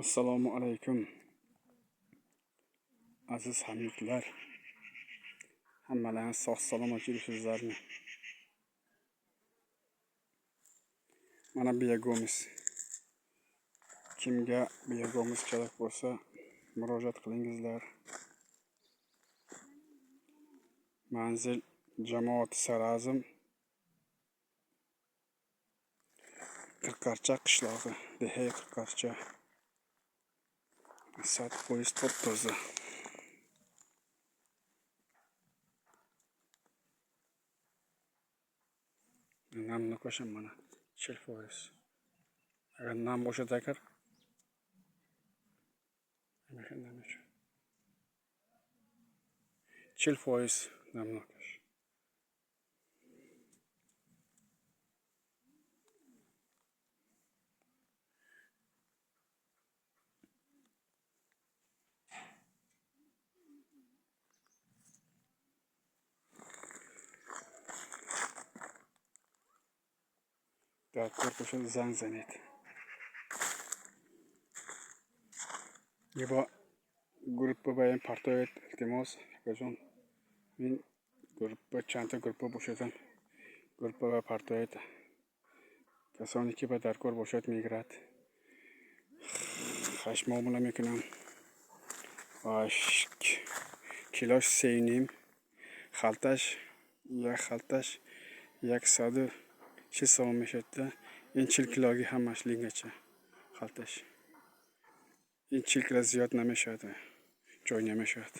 Assalomu alaykum aziz hamyurtlar, hammalaringiz sog' salomat yuribsizlarmi? Mana biyagomiz. Kimga biyagomiz kerak bo'lsa murojaat qilingizlar. Manzil jamoat Sarazm, Qirqqarcha qishlog'i, Dehay Qirqqarcha. 100% top-toza. Namni qo'sham mana 40%. Agar nam bo'shadi agar 40% namnokash. Darkor qo'shadi, zang занят. Либо группа bayan partоед, iltimos, akajon. Men gruppa чандта группа бошадам. Группа ва партоед. Касоне ки ба даркор бошад, мегирад. Хаш муомила мекунам. Килош 3,5, халташ як халташ 140 сомон мешавад. Ин 40 килоги ҳамаш лингаcha халташ. Ин 40 кило зиёд намешавад, ҷой намешавад.